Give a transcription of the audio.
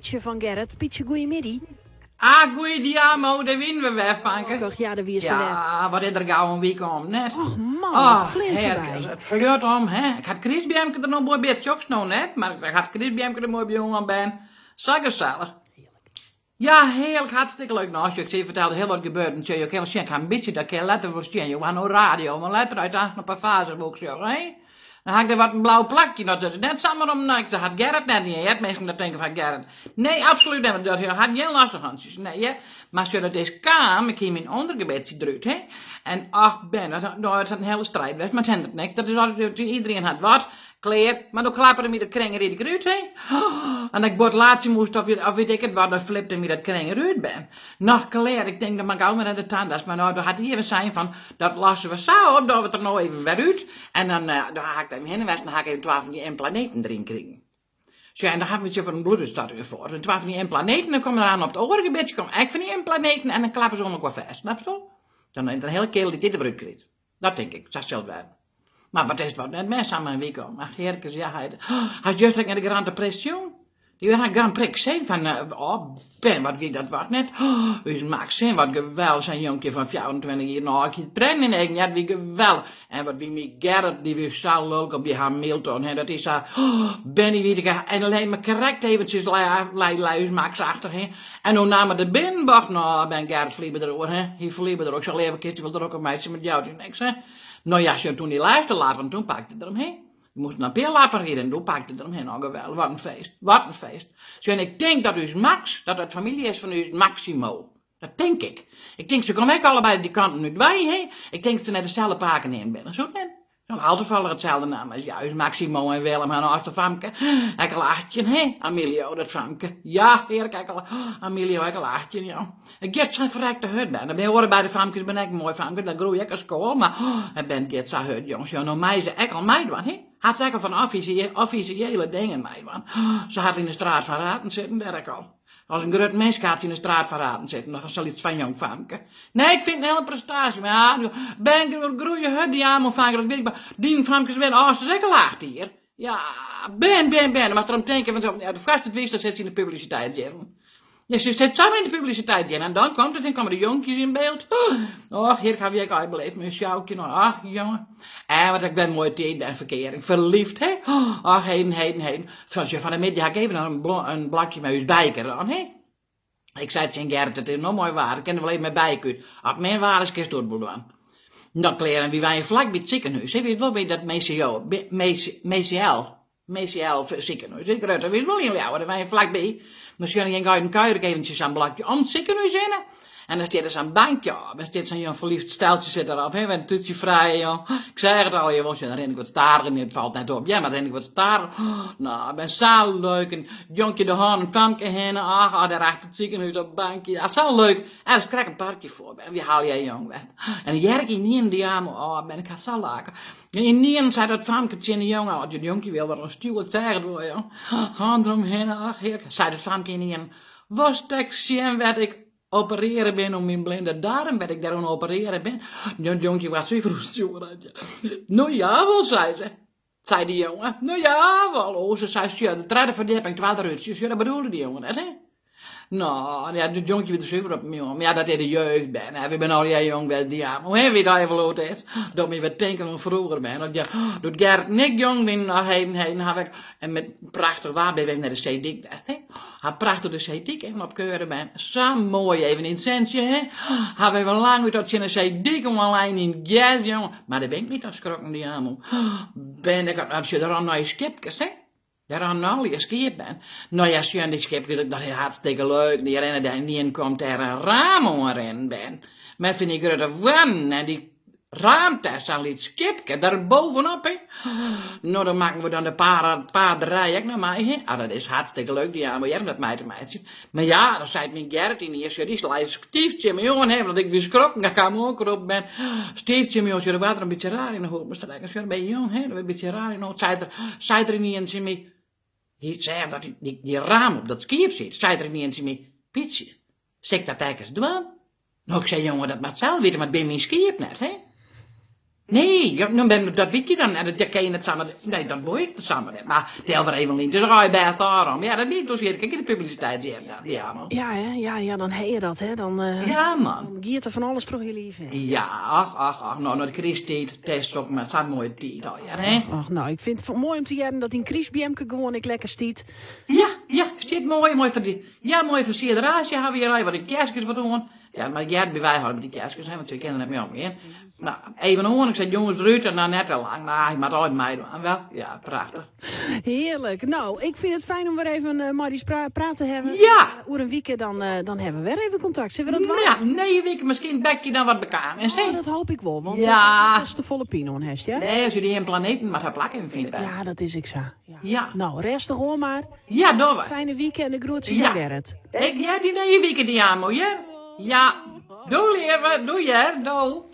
Pytsje fan Gerrit. Pytsje, goeiemiddei. Ah, goeiediamo, dêr wienen we wer, fanke. Och, ja, dêr wiest wer. Ja, wat is der gau in wike om, net? Och man, it fleant foarby. It fleant om, hè. Ik ha it krystbeamke der no moai by, it sjochst no net, mar ik ha it krystbeamke der moai by oan ben. Sa gesellich. Ja, hearlik, hartstikke leuk. No, sjoch, ik sil je fertelle, hiel wat gebeurd. En sjoch, jo kinne wol sjen, ik ha in bytsje, dat kin letter wol sjen. Jo ha no radio, mar letter as je it op 'e Facebook sjogge, hè. Dan ha ik der wat in blau plakje, dat is net samar om niks, dat hat Gerrit net ien. Heart minsken dat tinke fan Gerrit. Nee, absolút net, want dat hat gjin lastige hantsjes. Nee, hear. Mar sjoch, dat is kaam, ik hie myn ûndergebitsje derút, hè. En ach ben, dat, no, it hat in hiele striid west, mar it hindert niks. Dat is altyd, iedereen hat wat. Klear, mar doe klappere my dat kring ried ik derút, hè. En ik bot laatsje moast of, of wit ik it wat, dan flipte my dat kring derút ben. Noch klear, ik tink dan moat ik gau wer nei de tandarts, mar no, doe hat hy even sein fan, dat losse we sa op, dogge we it der no even wer út. En dan, doe ha ik even hinne west en dan ha ik even twa fan dy implaneten deryn krigen. Sjoch, en dan ha we it foar in bloedútstorting foar. En twa fan dy implaneten, dan komme der aan op it oare gebitsje, komme ek fan dy implaneten en dan klappe se oan elkoar fêst, snapsto? Dan is der in hiele keal dy't dit der wer út krijt. Dat tink ik, sa sil it wêze. Mar wat is it wat net mear samar in wike om. Ach hearkes, ja heit. Hast juster ek nei de Grand Prix sjoen? Dy ha Grand Prix seen fan, oh ben, wat wie dat wat net. Us Max seen, wat geweldich, sa'n jonkje fan 24 jier. No, ik hie trennen yn de eagen, ja, it wie geweldich. En wat wie my Gerrit, dy wie sa lulk op dy Hamilton, hè, dat is sa, ben, dy wie en lei mar krekt eventsjes lei, lei, lei ús Max achter, hè. En doe naam er de binnenbocht, no, ben Gerrit fliebe deroer, hè. Hy fliebe deroer. Ik sei, leave kinst wol drokker meitsje, mar it jout dy niks, hè. No ja, sjoch, toen dy lêste lappen, toen pakte er him, hè. Der moasten in pear lappen ride en doe pakte er him, hè. No, geweldich, wat in feest, wat in feest. Sjoch, en ik tink dat ús Max, dat dat famylje is fan ús Maximo. Dat tink ik. Ik tink, se komme ek allebei dy kanten út wei, hè. Ik tink dat se nei deselde pake neamd binne, soe it net? No, al tafallich itselde namme as ja, ús Maximo en Willem har âldste famke, ek al 18, hè? Amilio, dat famke. Ja, hearlik, ek al, Amilio ek al 18, ja. It giet sa ferrekte hurd, ben. De oare beide famkes binne ek moai famkes, dat groeie ek as koal, mar it ben giet sa hurd, jonges. Ja, no mei se ek al meidwaan, hè? Hat se ek al fan offisjele dingen meidwaan. Se hat yn de straat van Raten sitten, dêr ek al. As in grut minske hat se yn de straat fan Raten sitten, noch sa lyts fan jong famke. Nee, ik fyn it in hiele prestaasje, mar ja, ben groeie hurd dy amo fanke, dat wit ik, mar dyn famkes binne âldst is ek al 8 jier. Ja, ben, ben, ben, dan moatst derom tinke, want ja, foarst it witst, dan sit se yn de publisiteit jierren. Ja, se sit samar yn de publisiteit jierren en dan komt it, dan komme de jonkjes yn byld. Och, hjir ha wy ek al beleefd mei in sjoukje, no, ach, jonge. En wat ik wer moaie tiid en ferkearing, ferliefd, hè. Ach, heden, heden, heden. Fan de middei ha ik even in blokje mei ús Bijke rûn, hè. Ik sei tsjin Gerrit, it is no moai waar, ik kin der wol even mei Bijke út. As it min waar is, kinst it wol dwaan. No klear, en wy wenje flak by it sikehûs, hè. Witst wol by dat MCO, MCL, MCL sikehûs, it grutte, witst wol yn Ljouwert, dêr wenje flakby. No sjoch ik in kuier ik eventsjes sa'n blokje om it sikehûs hinne. En dan stiet der sa'n bankje op en stiet sa'n jong ferliefd steltsje sit derop, hè, met in tútsje frij, jong. Ik seach it allegear wol, sjoch, dan rin ik wat stadiger, it falt net op, ja, mar dan rin ik wat stadiger. No, ik ben sa leuk, en jonkje de hân om it famke hinne, ach, ach, dêr achter it sikehûs op it bankje, ja, sa leuk. En der is krekt in parkje foarby, en wy halje jong west. En dan hear ik ynienen dy aamo, oh, ben ik har sa lake. En ynienen sei dat famke tsjin de jonge, oh, dat jonkje wie wat in stjoer, ik seach it wol, jong. Hân deromhinne, ach, hearlik. Sei dat famke ynienen, wolst ek sjen wêr't ik operearre bin oan myn blinde darm, wêr't ik dêroan operearre bin? Dat jonkje waard suver oerstjoer. No ja wol, sei se. Sei de jonge. No ja wol. O, se sei, sjoch, de tredde ferdjipping, twadde rútsje. Sjoch, dat bedoelde de jonge net, hè? No, ja, dat jonkje wie der suver op, jonge. Mar ja, dat is de jeugd, bern, hè. Wy binne allegear jong west, dy ja. Hoe hè, wie dat even oer is. Docht my wer tinken oan froeger, bern. Dat ja, doe't Gerrit en ik jong wienen, ach, heden, heden, ha we en met prachtich waar binne we even nei de seedyk west, hè. Ha prachtich de seedyk even opkeure, bern. Sa moai, even yn it sintsje, hè. Ha we even lang út dat tsjin de seedyk oanlein yn it gers, jonge. Mar dêr bin ik my toch skrokken, dy amo. Ben ik, sjoch, der rûnen nije skipkes, hè. Dêr rûnen allegear skiep, bern. No ja, sjoen dy skipkes, dat is hartstikke leuk. Dy rinne dêr en ien komt dêr in raam oanrinnen, bern. Mei fan dy grutte hoarnen en dy raamt dêr sa'n lyts skipke der bovenop, hè. No, dan makken we dan de paarderij ek noch mei, hè. Ah, dat is hartstikke leuk, dy amo, hear, om dat mei te meitsjen. Mar ja, dan seit myn Gerrit yniens, sjoch, dy lei stiif tsjin my oan, hè, want ik wie skrokken, ik kaam oankrûpt, bern. Stiif tsjin my oan, sjoch, der waard der in bytsje raar yn 'e hûd, moast der ek, sjoch, ben je jong, hè, in bytsje raar yn 'e hûd. Seit er, seit er ynienen tsjin my, hy seach dat dy, dy raam op dat skiep siet, seit er ynienen tsjin my, Pytsje, sil ik dat ek ris dwaan? No, ik sei, jonge, dat moatst sels witte, mar it binne myn skiep net, hè. Nee, ja, no, ben, dat wit je dan net. Dat kin je net samar, nee, dat wol ik samar net. Mar tel der even lyn, it is allegear bêst ôfrûn. Ja, dat wie toen ik in de publisiteit hear. Ja, man. Ja, hè? Ja, ja, dan ha je dat, hè? Dan, Ja, man. dan giet der fan alles troch je liif hinne. Ja, ach, ach, ach. No, no, de krysttiid, it is toch mar sa'n moaie tiid allegear, hè? Och, no, ik fyn it moai om te hearren dat dyn krystbeamke gewoan ek lekker stiet. Ja, ja, stiet moai, moai foar dy, ja, moaie fersierderaasje hawwe we hjir al, wat de kerskes wat oan. Ja, mar heart by wy hâlde by dy kerskes, hè, want se kinne der net mei omgean. No, even oan, ik sei, jonges derút en dan net te lang. No, hy moat altyd meidwaan, wel. Ja, prachtich. Hearlik. No, ik fyn it fijn om wer even mei dy praat te hawwen. Ja. Oer in wike dan, dan hawwe we wer even kontakt. Sille we dat dwaan? Ja, nije wike miskien bekje dan wat bekaam is, hè? Oh, dat hoop ik wol, want Ja. datst te folle pine oan hast, hear. Nee, as jullie in planeten moat har plak even fine. Ja, dat is ek sa. Ja. Ja. No, rêstich oan mar. Ja, dogge we. Fijne wike en de groetsjes Ja. oan Gerrit. Ik hear dy nije wike, Diamo, hear. Ja. Doei, leave. Doei, hear. Doei.